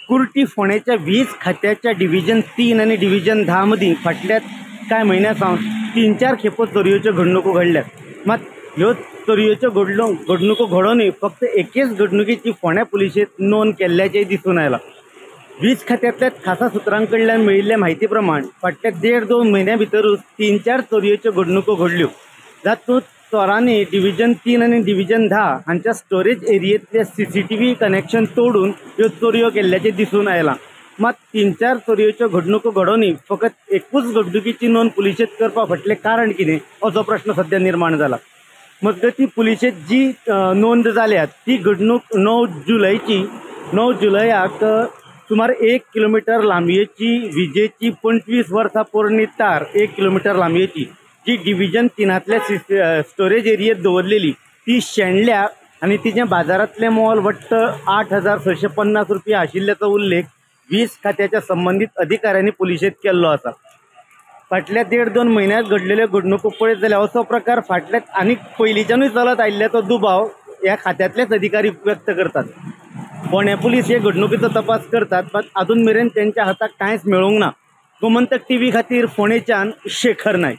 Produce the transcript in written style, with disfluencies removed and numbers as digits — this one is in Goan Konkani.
कुर्टी फोंडेच्या वीज खात्याच्या डिव्हिजन 3 आनी डिव्हिजन 10 मदीं फाटल्या कांय म्हयन्या सावन 3-4 खेपो चोरयेच्यो घडणुको घडल्यात. मात ह्यो चोरयेच्यो घडणुको घडोवनूय फक्त एकेच घडणुकेची फोंड्या पुलिशेंत नोंद केल्ल्याचें दिसून आयलां. वीज खात्यांतल्या खासा सुत्रां कडल्यान मेळिल्ले म्हायती प्रमाण फाटल्या 1.5-2 म्हयन्या भितरूच 3-4 चोरयेच्यो घडणुको घडल्यो, जातूंत चोरांनी डिव्हिजन 3 आनी डिव्हिजन 10 हांच्या स्टोरेज एरियेंतले CCTV connection तोडून ह्यो चोरयो केल्ल्याचें दिसून आयलां. मात 3-4 चोरयेच्यो घडणुको घडोवनूय फकत एकूच घडणुकेची नोंद पुलिशेंत करपा फाटलें कारण कितें असो प्रश्न सद्या निर्माण जाला. मजगतीं पुलिशेंत जी नोंद जाल्या ती घडणूक 9 जुलयाक सुमार 1 किलोमिटर लांबयेची विजेची 25 वर्सां पोरणी तार 1 किलोमिटर लांबयेची जी डिव्हिजन 3तल्या स्टोरेज एरियेंत दवरलेली ती शेणल्या आनी तिचें बाजारांतलें मोल वट्ट 8,650 रुपया आशिल्ल्याचो उल्लेख वीज खात्याच्या संबंदीत अधिकाऱ्यांनी पुलिशेंत केल्लो आसा. फाटल्या 1.5-2 म्हयन्यांत घडलेल्यो घडणुको पळयत जाल्यार असो प्रकार फाटल्या आनी पयलींच्यानूय चलत आयिल्ल्याचो दुबाव ह्या खात्यांतलेच अधिकारी व्यक्त करतात. फोंडें पुलीस हे घडणुकेचो तपास करतात, मात अजून मेरेन तेंच्या हाताक कांयच मेळूंक ना. गोमंतक टीव्ही खातीर फोंडेच्यान शेखर नायक.